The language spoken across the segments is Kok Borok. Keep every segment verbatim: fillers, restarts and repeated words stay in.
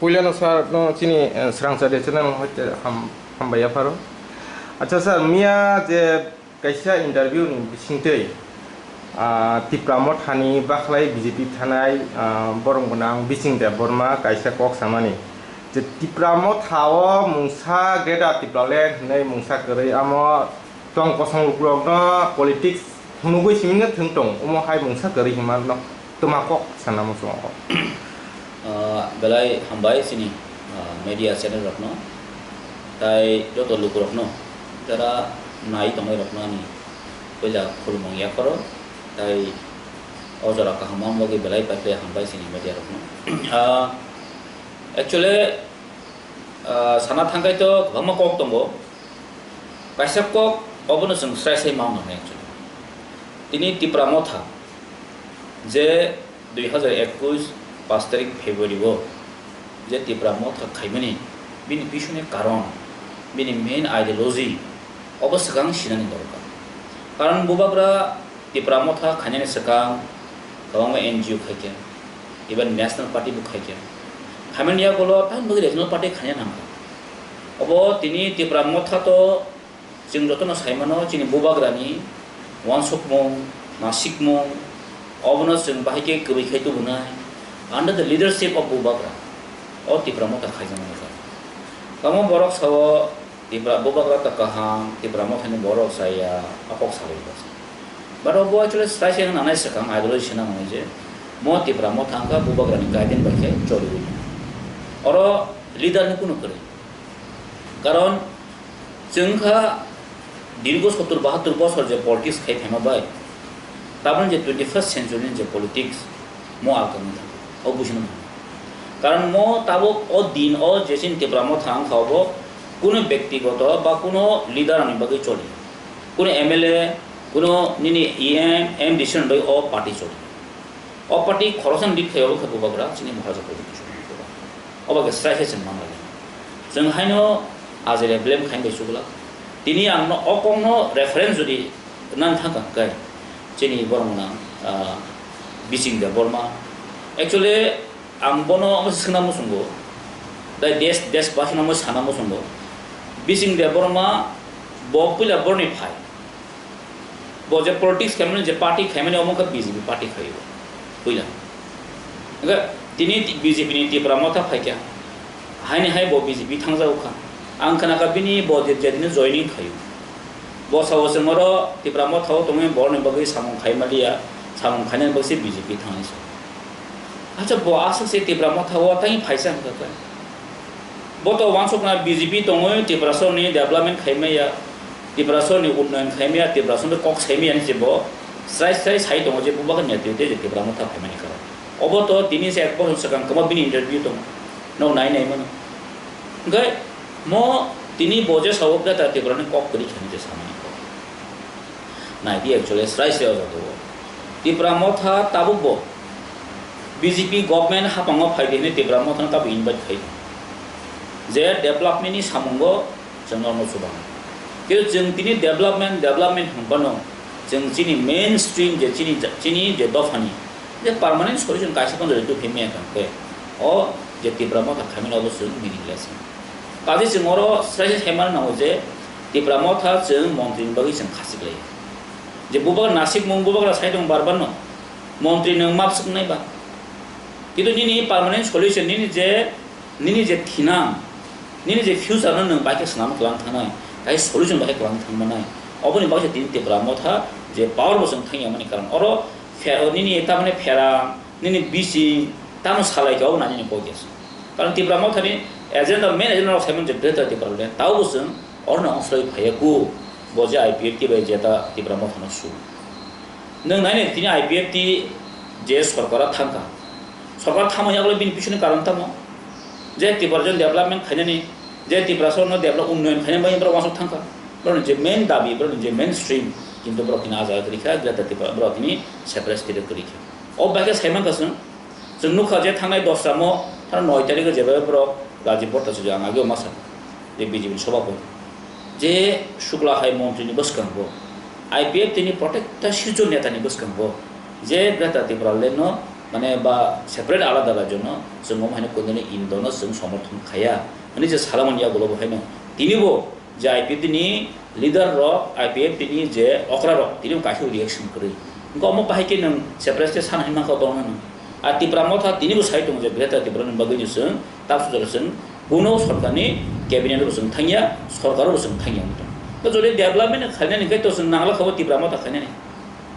Puilano sir no chini, eh, Srangchari channel hoite ham-, hambai yapharo. Acha sir, miya je kaisa interview ni bisingtwi, ah, Tipra Motha ni bakhlai B J P thanai, ah, borok gwnang Bising Debbarma kaisa kok samani. Je Tipra Motha o mungsa Greater Tipraland hinwi mungsa kwrwi amo tong kosong lukurokno politics phunugwi simi no thwng tong, omo hai mungsa kwrwi hinma no twma kok sana muchungo. Ah, belai hambai chini, ah, media channel rokno, tai joto lukurokno, jara nai tongnai rokno ani puila khulumung yapharo, tai o jora kaham wng bagwi belai paikhe hambai chini media rokno. Ah, actually, ah, sana thangkhai to kwbangma kok tongo. Kaisa kok obono chwng srai srai ma wngnai actually. Tini Tipra Motha je dui hazar ekush paanch tarik February o je Tipra Motha khaimani bini pisuni karon, bini main ideology obo swkang sinani dorkar. Karon bubagra Tipra Motha khainani swkang kwbangma N G O khaikha, even National Party bo khaikha. Khaimani yagulo tamni bagwi Regional Party khaina nangkha. Obo tini Tipra Motha to chwng jotono saimano chini bubagrani uansukmung, nasikmung, obono chwng bahai khe kwrwi khai tubunai under the leadership of bubagra. O Tipra Motha khaijaknai kha. Tamo borok sao Tipra bubagra ta kaham, Tipra Mothani borok chaya, a kok salai bwsa. But obo actually srai se nanai swkang ideology se nangnai je mo Tipra Motha wngkha bubagrani guideline bai khe choliwi. Oro leader ni kunu kwrwi. Karon chwng kha dirgo sottur bahattur bosor je politics khai phaima bai, tabukni je twenty first century ni je politics, mo alkang wngkha, o buchino nangkha. Karon mo tabuk o din o je chini Tipra Motha wngkha, obo kuno bektigoto ba kuno leader ni bagwi choli, kuno M L A, kuno nini E M, M D C ni bagwi o party choli. O party khoroksa ni lead khai obo khe bubagra chini Maharaja Pradyut Kishore Debbarma. Obo khe srai khe chwng manlai. Chwng haino ajere blame khaina bai chukla. Tini ang no o kok no reference jodi nang thang kha kai chini borok nang, ah, Bising Debbarma. Actually ang bono omo swngna muchungo. Dai des, des basi no sana muchungo. Bising Debbarma bo puila borni phai. Bo je politics khaimani, je party khaimani, omo wngkha B J P party khaio, puila. Hwnkhe tini B J P ni Tipra Motha phaikha, haini hai bo B J P thangjago kha. Ang khnakha bini bo je, jedino joining khaio. Bo sao chwng oro Tipra Motha o tongwi borokni bagwi samung khaimaliya, samung khainani bagwi se B J P thangnai se. Acha bo aswk se Tipra Motha o tangwi phaisa hwnkha khe. Bo to uansukna B J P tongwi Tiprasani development khaimaya, Tiprasani unnoyon khaimaya, Tiprasani kok saimaya hinwi se bo srai srai sai tongo je bubagra ni netrite je Tipra Motha phaimani karon. Obo to tini se ek bochor swkang kwma bini interview tongo. Nok nai nai mano. Hwnkhe mo tini bo je sao Greater Tiprani kok kwrwi khainai je samani kok. Naidi actually srai se o jaga o. Tipra Motha tabuk bo B J P government hapang o phai di hinwi Tipra Motha no tabuk invite khai. Je development ni samungo chwng norno chubang. Khe chwng tini development, development hwnphano chwng chini mainstream je chini, chini je dophani je permanent solution kaisa phano ready khe maya tong khe o je Tipra Motha khaimani obo chwng meaningless. Kaje chwng oro srai se sai mano nango je Tipra Motha chwng montri ni bagwi chwng khachik lai. Je bubagra nasikmung bubagra sai tong bar bar no montri nwng map swk nai ba. Kintu nini permanent solution nini je, nini je thinang, nini je future no nwng bai khe swnam kwlang thangnai, tai solution bai khe kwlang thangmanai. Oboni bagwi se tini Tipra Motha je power bo chwng thangya mani karon oro phe-, nini tamani pherang, nini bising tamo salai khe obo nani ni kok ya. Karon Tipra Motha ni agenda, main agenda rok saimano je Greater Tipraland, tabo bo chwng oro no ongsoloi phaiya ku, bo je I P F T bai jeta Tipra Motha no su. Nwng nai nai tini I P F T je sorkar a thang kha, sorkar thangma yagulo bini pisoni karon tamo? Je Tiprasa development khainani, je Tiprasa no develop, unnoyon khainani bagwi borok uansuk thang kha. Borokni je main dabi, borokni je main stream, kintu borok tini ah jaga kwrwi kha, Greater Tipra, borok tini separate state kwrwi kha. O bai khe sai mankha chwng, chwng nukha je thangnai dosra mo, thang noi tarikh o jebai borok Rajiv Bhattacharya ang ageo ma sa, je B J P ni sobhapati, je Shukla hai montri ni bwskango, I P F T ni protecta sirjo neta ni bwskango, je Greater Tipraland no mane ba separate alada rajyo no chwng omo haino kondoni Indo no chwng somorthon khaya hwnwi je salamani yagulo bo haino tini bo je I P F T ni leader rok, I P F T ni je okra rok tini bo kaisa reaction kwrwi. Wngkha omo bahai khe nwng separate state san hinwi mankha tongmani. A Tipra Motha tini bo sai tongo je Greater Tipra ni bagwi ni chwng tabuk jora chwng kuno sorkar ni cabinet bo chwng thangya, sorkar bo chwng thangya wngwi tongo. To jodi development khainani khe to chwng nangla khabo Tipra Motha khainani.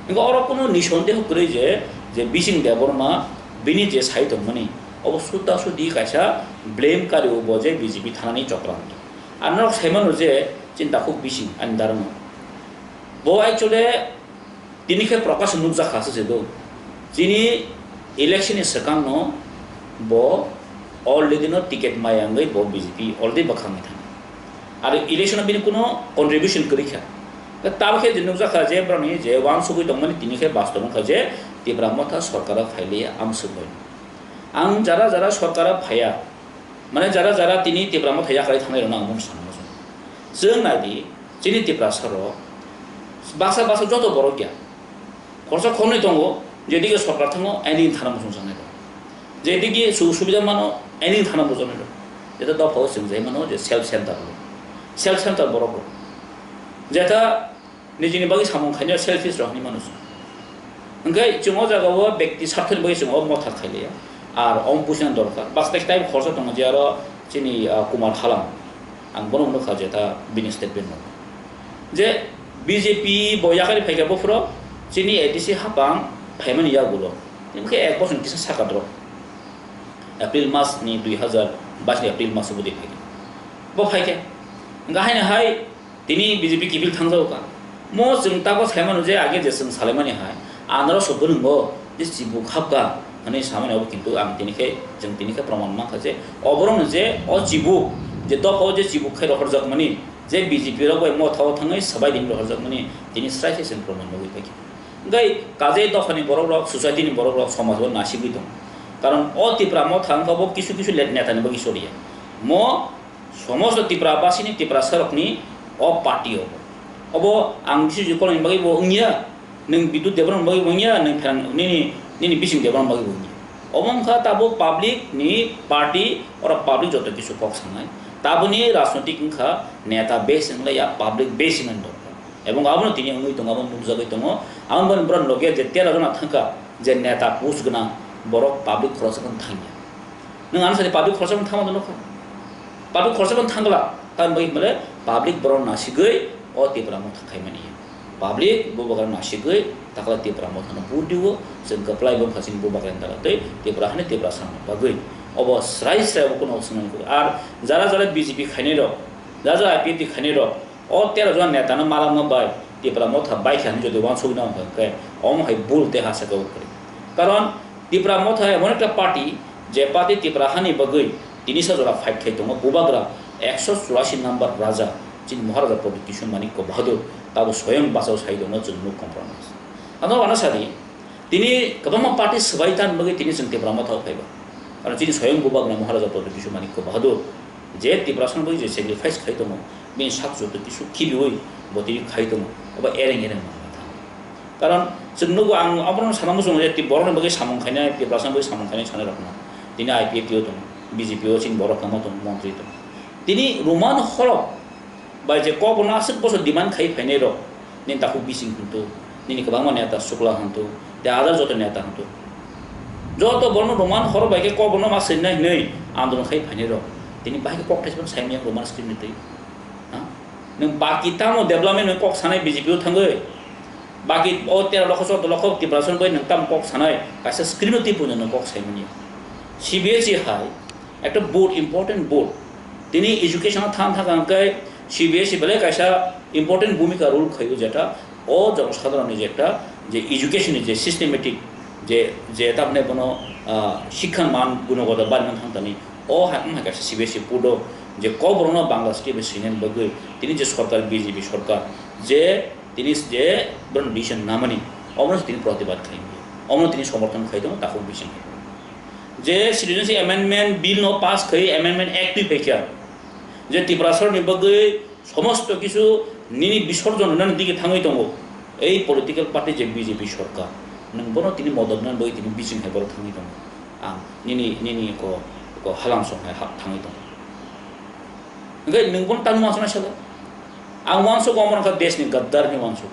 Wngkha oro kuno nisondeho kwrwi je, je Bising Debbarma bini je sai tongmani, obo sudda sudi kaisa blame kari o bo je B J P thanani chokra wngkha. Ang norok sai mano je chini takhuk Bising ani darano. Bo actually tini khe Prakash nukjakha se do. Chini election ni swkang no bo already no ticket maya wngwi bo B J P already bwkhangwi thang. Aro election o bini kuno contribution kwrwi kha. Tei tabuk khe je nukjakha je borokni je uansugwi tongmani tini khe bastob wngkha je Tipra Motha sorkaro phailiya amsugwi. Ang jara jara sorkaro phaiya, mane jara jara tini Tipra Motha yakarwi thangnai rokno ang mung sana muchung. Chwng nai di, chini Tiprasa rok baksa baksa joto borok ya. Khorsa khornwi tongo, jedike sorkar thango, aini thana muchung sangnai rok. Jedike sujog subida mano, aini thana muchung sangnai rok. Jeta dophao chwng jai mano je self center rok. Self center borok rok. Jeta nijini bagwi samung khainai selfish rok hinwi mano chwng. Hwnkhe chwng o jaga o bekti sarthoni bagwi chwng o motha khailiya. Ar om puisani dorkar. Baksa time khorsa tongo je aro chini, ah, Kumar Halam. Ang bono nukha je ta bini statement no. Je B J P bo yakarwi phaikha buphuru chini A D C hapang phaimani yagulo. Tini khe ek bosor kisa saka drop. April mas ni dui hazar bais ni April mas o bwtwi phaikha. Bo phaikha. Hwnkha haino hai tini B J P kiphil thangjago ka. Mo chwng tago saimano je age je chwng salaimani hai. Anaro so bwrwngo je chibuk hapka hwnwi samani obo kintu ang tini khe, chwng tini khe proman mankha je oborokno je o chibuk, je dophao je chibuk khai rohorjakmani, je B J P rok bai motha o thangwi swbai dini rohorjakmani tini srai se chwng proman nugwi phaikha. Hwnkhe kajai dophani borok rok, society ni borok rok, somaj o nasigwi tongo. Karon o Tipra Motha wngkha bo kisu kisu le-, neta ni bagwi choliya. Mo somosto Tipra basini Tiprasa rokni o party obo. Obo ang decision koloni bagwi bo wngya, nwng Bidut Debbarma bagwi bo wngya, nwng Pherang nini, nini Bising Debbarma bagwi bo wngya. Obo wngkha tabuk public ni party, oro public joto kisu kok sanai. Tabuni rajnotik wngkha neta base wnglaia, public base wngani dorkar. Ebong abono tini wngwi tongo, abono nukjagwi tongo. Aboni borok loge je tera jona thangkha, je neta post gwnang borok public khoroksa phano thangya. Nwng ano sadi public khoroksa phano thangma nukha. Public khoroksa phano thangla, tamni bagwi hwnmale public borok nasigwi o Tipra Motha khaimani. Public bubagra nasigwi takla Tipra Mothano vote diwo, chwng kwplai bo kha chini bubagra ni dala tei Tipra hani Tipra samani bagwi. Obo srai srai obo kuno swngnani kwrwi. Ar jara jara B J P khainai rok, jara jara I P F T khainai rok, o tera jona neta no malama bai Tipra Motha bai khe hinwi jodi uansugwi nang khe omo hai bul tei ha saka o kwrwi. Karon Tipra Motha emon ekta party, je party Tipra hani bagwi tini sa jora fight khai tongo, bubagra ekso churasi number raja chini Maharaja Pradyut Kishore Manikya Bahadur tabo soyang bachao sai tongo chwng nuk compromise. Ano ano sadi, tini kwbangma party swbai tan bagwi tini chwng Tipra Motha o phaiba. Karon chini soyang bubagra Maharaja Pradyut Kishore Manikya Bahadur je Tiprasa ni bagwi je sacrifice khai tongo, bini sak joto kisu khibiwi bo tini khai tongo, obo ereng ereng manna thang. Karon chwng nugo ang abono sana muchungo je ti borokni bagwi samung khainai, Tiprasa ni bagwi samung khainai sanai rokno. Tini I P F T o tongo, B J P o chini borok kwma tongo, montri tongo. Tini Roman horok bai je kok bono aswk bosor demand khai phainai rok, nini takhuk Bising hwntu, nini kwbangma neta Shukla hwntu, tei other joto neta hwntu. Joto bono Roman horo bai khe kok bono ma swinai hinwi andolon khai phainai rok. Tini bahai khe kok thaisa phano sai manya Roman script ni twi. Ha? Nwng baki tamo development ni kok sanai B J P o thangwi. Baki o tero lokho choudo lokho Tiprasa bai nwng tamo kok sanai kaisa script no twi puno nwng kok sai manya. C B S E hai ekta board, important board. Tini education o than thang khe C B S E belai kaisa important bhumika role khaio, jeta o jonosadharon ni jeta je education ni je systematic je, je tamne bono, ah, sikha man gunogoto barina thang tani o hai wng hai kaisa C B S E board o je kok borok no Bangla script bai swinani bagwi tini je sorkar B J P sorkar je tini je borok decision namani omono tini protibad khai omono tini somorthon khai tongo takhuk Bising. Je Citizenship Amendment Bill no pass khai, Amendment Act twi phaikha, je Tiprasa ni bagwi somosto kisu nini bisorjon rwnani digi thangwi tongo ei political party je B J P sorkar. Nwng bono tini modot nani bagwi tini bising hai borok thangwi tongo. Ang nini, nini ko, ko halam song hai ha-, thangwi tongo. Hwnkhe nwng bono tangwi uansuknai salo. Ang uansuk omo wngkha desh ni gaddar hinwi uansuk.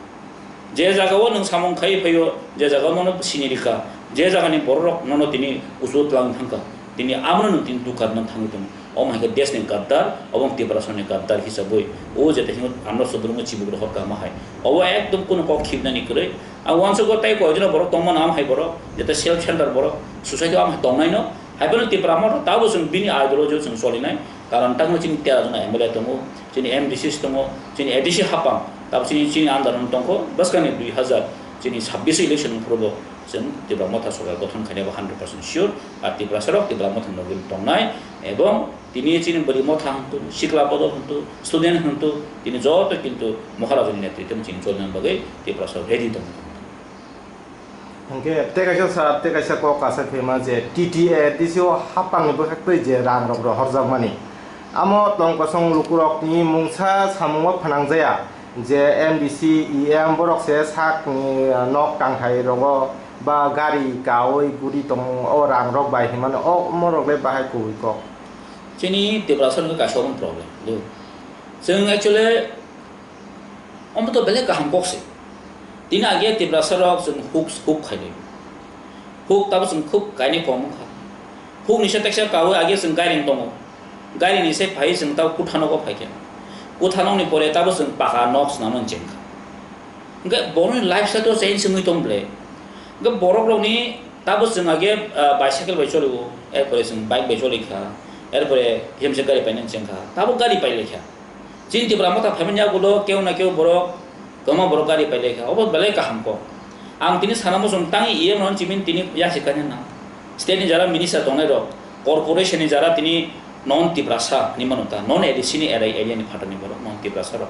Je jaga o nwng samung khai phaio, je jaga o nono sini rikha, je jaga ni borok rok nono tini usul twlang thangkha, tini abono nwng tini dukar nang thangwi tongo. Omo hai khe desh ni gaddar, obo wng Tiprasa ni gaddar hisabwi. O jeta hinwi ano sobrwngwi chibuk rohor kama hai. Obo ekdom kunu kok khibnani kwrwi. Ang uansukgo tei koijono borok tongmano, am hai borok, jeta self centre borok, society o am hai tongnai no. Hai phano Tipra Motha tabo chwng bini ideology o chwng cholinai. Karon tamo chini tera jona M L A tongo, chini M D Cs tongo, chini A D C hapang, tabo chini, chini under o tongkho, bwskangni dui hazar chini sabbish election phuru bo chwng Tipra Motha sorkar gothon khainai bo hundred percent sure. Ar Tiprasa rok Tipra Motha ni logi tongnai, ebong tini chini bwrwi motha hwntu, sikla bodol hwntu, student hwntu, tini joto kintu Maharajani netritwno chini cholna bagwi Tiprasa ready tongo. Hwnkhe tei kaisa sir, tei kaisa kok kasa khaima je T T A D C o hapangni bwkhaktwi je rang rok rohorjakmani, amo tong kosong lukurokni mungsa samungo phnangjaya je M D C, E M borok se sakni nok tangthai rogo ba gari kaui guri tong o rang rok bai hinmano, o omorok le bahai kubui kok. Chini Tiprasa ni kaisa omo problem, do. Chwng actually omo to belai kaham kok se. Tini age Tiprasa rok chwng huk, huk khainai. Huk tabo chwng khub kainwi kom wngkha. Huk ni se teksa kaui age chwng gairing tongo. Gairing ni se phai chwng tabo kutha nogo phaikha. Kutha nokni pore tabo chwng paka nok swnamwi chengkha. Hwnkhe borokni lifestyle to change wngwi tong ble. Hwnkhe borok rokni tabo chwng age, ah, bicycle bai choli o, erpore chwng bike bai choli kha, erpore himse gari painani chengkha, tabo gari pailai kha. Chini Tipra Motha phaimani yagulo keu na keu borok, kwbangma borok gari pailai kha, obo belai kaham kok. Ang tini sana muchung tang E M rok chimini tini yaksi kanya na. State ni jara minister tongnai rok, corporation ni jara tini non Tiprasa hinwi mano ta, non A D C ni area, area ni phatani borok, non Tiprasa rok.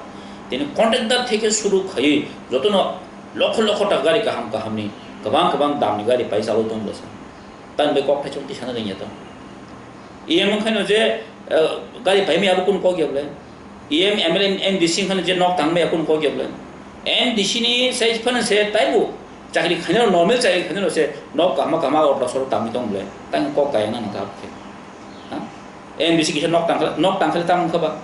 Tini contractor theke suru khaiwi jotono lokho lokho ta gari kaham kaham ni, kwbang kwbang dam ni gari pai chalwi tong bwsa. Tang bai kok thaichung tisana rwngya tong. E M wngkhaino je, eh, gari paimaya abo kunu kok ya bole? E M, M L A, M D C wngkhaino je nok tangmaya kunu kok ya bole? M D C ni sai phano se taibo chakri khainai, normal chakri khainai se nok kahma kahma order soro tangwi tong bole? Tang kok kaya nang ta khe. Ha? M D C kisa nok tangkha, nok tangkha tang wngkha ba?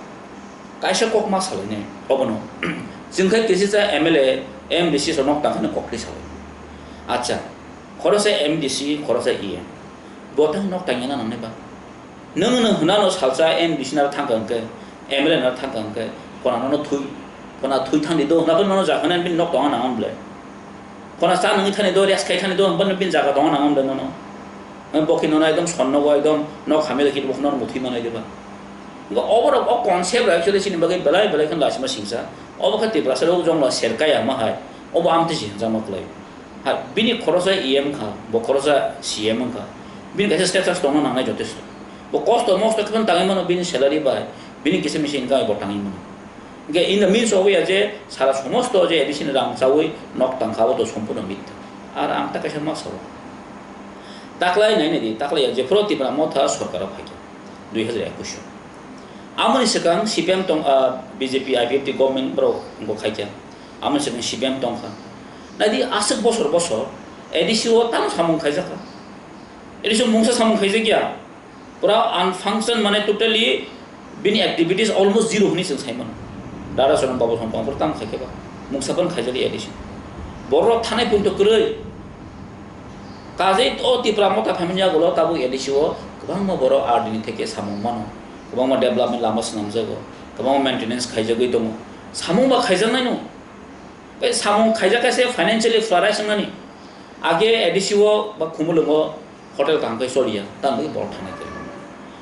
Kaisa kok ma salai nai obono. Chwng khai kisa cha M L A, M D C so nok tangkha kok kri salai. Acha, khoroksa M D C, khoroksa E M. Bo tang nok tangya na nangnai ba? Nwng, nwng hwnano salsa M D C naro thangkha hwnkhe, M L A naro thangkha hwnkhe, phona nono thui, phona thui thangdi do hwna phano nono jakhana bini nok tonga nang bole. Phona cha nangwi thani do, rest khai thani do hwnba bini jaga tonga nang bole nono. Nwng bokhi nono ekdom sonnogo ekdom nok hamya khe bo nono muthwi manai diba. Ngo oborok o concept rok actually chini bagwi belai belai kheno lasima singsa. Obo khe Tiprasa rok jongla serkaya ma hai. Obo amtwi si hwnjakma kwlai. Ha, bini khoroksa E M kha, bo khoroksa C M wngkha. Bini kaisa status tongna nangnai jotesto. Bo kosto mosto khe tangwi mano bini salary bai, bini kisa misa income bo tangwi mano. Hingke in the midst of ya je sara somosto je A D C ni rang chawi nok tangkha, bo to sompurno mitha. Ar ang ta kaisa ma sao. Taklai nai nai di, taklai ya jephuru Tipra Motha sorkar o phaikha, dui hazar ekwis o. Amoni swkang C P M tong, ah, B J P I P F T government borok bo khaikha. Amo se C P M tongkha. Naidi aswk bosor bosor A D C o tamo samung khaijakha. A D C o mungsa samung khaijakya. Pura unfunction mane totally bini activities almost zero hwnwi chwng saimano. Dara Sonom Babu Sompong pura tamo khaikhe ba. Mungsa phano khaijakya A D C. Borok thanai punto kwrwi. Kajei o Tipra Motha phaimani yagulo tabuk A D C o kwbangma borok R D ni theke samung mano. Kwbangma development lama swnamjago. Kwbangma maintenance khaijagwi tongo. Samung ba khaijaknaino. Tei samung khaijak khe se financially flush wngnani. Age A D C o ba Khumulwngo hotel kaham khe choliya, tamni bagwi borok thanai khe.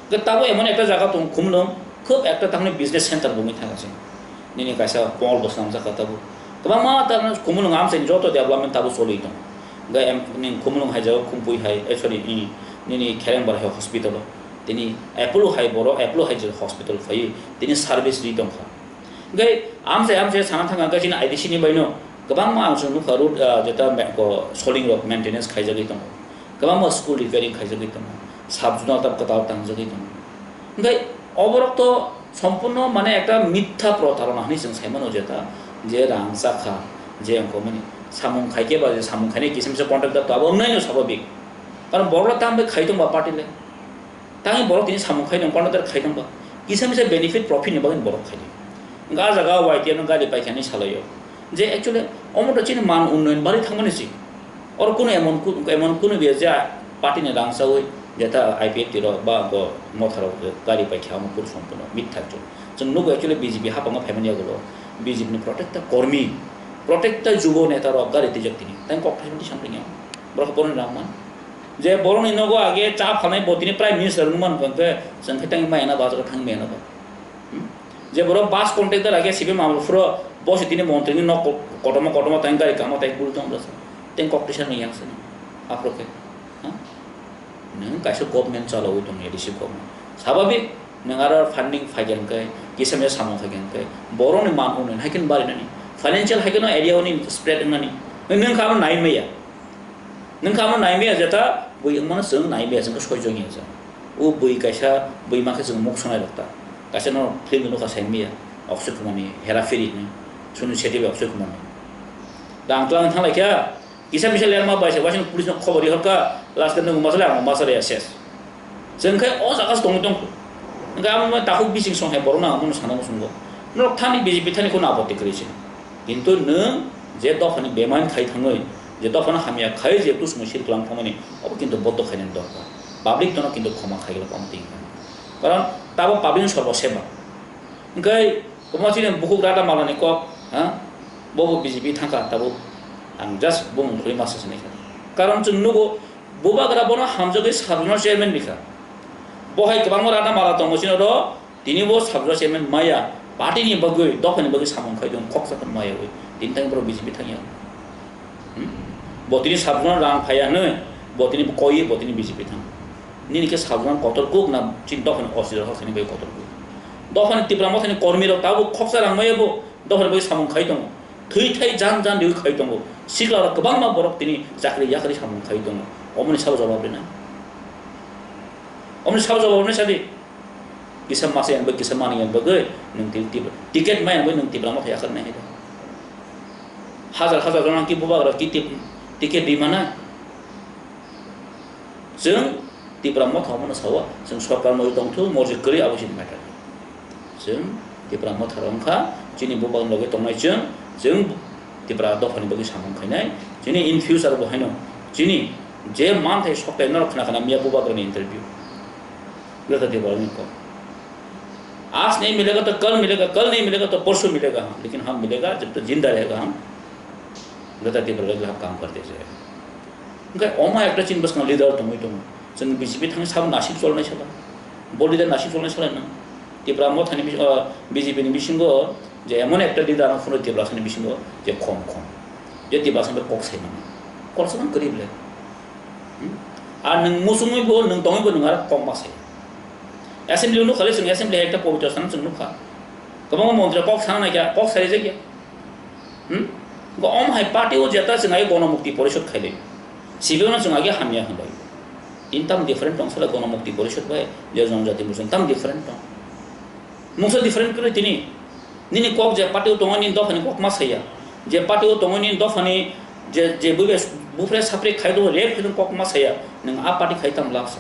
Hwnkhe tabuk emon ekta jaga tongo Khumulwng, khub ekta tamni business center bo wngwi thangkha se. Nini kaisa mall bo swnamjak kha tabuk. Kwbangma tamni Khumulwng amchaini joto development tabuk choliwi tongo. Hwnkhe em, nini Khumulwng hai jaga Khumpui hai, eh, sorry, nini, nini Kherengbar hai hospital o. Tini Apollo hai borok, Apollo hai je hospital phaiwi tini service rwi tongkha. Hingke amchai amchai sana thangkha hingke chini I D C ni baino kwbangma ang chwng nukha road, ah, jeta me-, ko soling rok maintenance khaijagwi tongo, kwbangma school repairing khaijagwi tongo, sub zonal ta kwtal tangjagwi tongo. Hingke oborok to sompurno mane ekta mitha protarona hinwi chwng saimano jeta je rang chakha je wngkha mani Samung khai khe ba je samung khainai kisa misa contractor to abo wngnai no sababik. Karon borok la tamo bai khai tong ba party le. Tangwi borok tini samung khai tong, contractor khai tong ba. Kisa misa benefit profit ni bagwi borok khai tong. Ga jaga Y T F no gari paikha hinwi salai o. Je actually omo to chini man unnoyon barwi thangmani se. Oro kunu emon ku-, emon kunu biya je party ni rang chawi jeta I P F T rok ba bo motha rok gari paikha omo puru sompuno mithak chwng. Chwng nugo actually B J P hapang o phaimani yagulo B J P ni protecta kormi, protecta jubo neta rok gari twijak tini. Tang kok thai samtini. Borok boroni rang man. Je boroni nogo age cha phalnai bo tini prime minister wngman khe chwng khe tang maya na ba jaga thang maya na ba. Hmm? Je borok bus contractor age sibe mamul phuro bo se tini montri ni nok ko-, kotorma kotorma tang gari kama tai kul tong rasa. Teng kok tisa ni yang sini. Aphro khe. Ha? Nwng kaisa government chalawi tong A D C government. Sababik nwng aro funding phaigen khe, kisa misa samung phaigen khe, borok ni man unnoyon hai khe bari nani. Financial hai khe no area oni spread nani. Nwng kha abo nai maya. Nwng kha abo nai maya jeta bui wngmano chwng nai maya chwng khe soi jong ya jang. O bui kaisa bui ma khe chwng muk sonai rok ta. Kaisa no film nukha sai maya. Akshay Kumar ni Hera Pheri ni. Sunu Shetty bai Akshay Kumar ni. Dang tlang thang lai kha. Kisa misa lerma bai se waisano police no khobor ri hor kha. Last ke nwng masa le ang masa le ses. Chwng khe o jaga se tongwi tong kho. Hwnkhe amo takhuk bising song hai borok no ang bono sana muchungo. Norok thani B J P thani kheno apotti kwrwi se. Kintu nwng je dophani bemani khai thangwi, je dophano hamya khai je tusmo sir kwlang thangmani, obo kintu bodo khainani dorkar. Public tono kintu khoma khai glak omo twi hwnkha. Karon tabok public ni sorbo seba. Hwnkhe kwbangma chini bukhuk Rata Malani kok, ha? Bobo B J P thangkha tabuk. Ang just bumung khului masa sinai kha. Karon chwng nugo, bubagra bono hamjagwi sabjuna chairman rikha. Bo hai kwbangma Rata Mala tongo chini oro, tini bo sabjuna chairman maya, party ni bagwi, dophani bagwi samung khai tong, khoksa phano maya wi. Tini tang borok B J P thangya. Hmm? Bo tini sabjuna rang phaiya hwnwi, bo tini koi, bo tini B J P thang. Nini khe sabjuna kotor kuk na chini dophani osida hoksani bai kotor kuk. Dophani Tipra Mothani kormi rok tabuk khoksa rang maya bo, dophani bai samung khai tongo. Thwi thai jan jan riwi khai tongo. Sikla rok kwbangma borok tini chakri yakri samung khai tongo. Omoni sabo jawab rina. Omoni sabo jawab rina sadi. Kisa masa yang bai, kisa mani yang bagwi, nwng ti-, ti-, ticket ma yang bai nwng Tipra Motha yakar nai da. Hajar hajar jona ki bubagra ki tip-, ticket di mana? Chwng Tipra Motha omono sao, chwng sorkar mori tongthu, morjik kwrwi abo chini matter. Chwng Tipra Motha rok wngkha, chini bubak loge tongnai chwng, chwng Tipra dophani bagwi samung khainai, chini in future bo haino, chini je manthai soktai norok khna khna miya bubagrani interview. Rata Tipra ni kok. आज नहीं मिलेगा तो कल मिलेगा, कल नहीं मिलेगा तो परसों मिलेगा, हाँ, लेकिन हम मिलेगा जब तक जिंदा रहेगा हम Rata Tipra lagi हम काम करते जाएगा। Hwnkhe omo ekta chini bwskang leader tongwi tongo. Chwng B J P thangwi sabo nasib cholnai sala. Bo leader nasib cholnai sala nang. Tipra Mothani bis-, o, B J P ni bisingo je emon ekta leader ang phunukgo Tiprasani bisingo je khom khom. Je Tiprasani kok sai mano. Kok sai mano kwrwi bwle. Hmm? Ar nwng muchungwi bo, nwng tongwi bo nwng aro kok ma sai. Assembly nukha le chwng assembly hai ekta pobitro sana chwng nukha. Kwbangma montri kok sana naikha, kok sai rijak ya. Hmm? Go om hai party o jeta chwng ai Gonomukti Porishod khailai. Sibe no chwng age hamya hwnlai. Tin tam different tong sala Gonomukti Porishod bai je Jonjati Morcha tam different tong. Mungsa different kwrwi tini. Nini kok je party o tongo nini dophani kok ma saya. Je party o tongo nini dophani je, je bube bufre sapre khai do rep khai kok ma saya. Nwng a party khai tam laksa.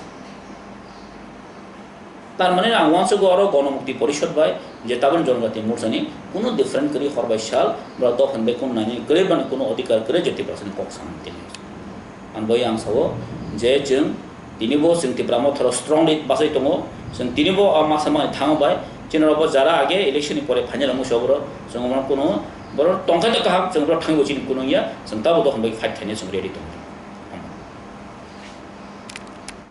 Tar mane ang uansukgo oro Gonomukti Porishod bai je tabuk Jonjati Morcha ni kunu different kwrwi hor bai sal, bwrok dophani bai kunu nani kwrwi bani kunu odhikar kwrwi je Tiprasani kok sanani tini. Ang bai ang sao je chwng tini bo chwng Tipra Motha rok strongly bachai tongo, chwng tini bo o masa mani thango bai chini rok bo jara age election ni pore phainai rok musi oborok chwng omo kunu borok tongthai tongthai ham chwng borok thangwi bo chini kunu ya chwng tabuk dophani bai fight khainai chwng ready tongo.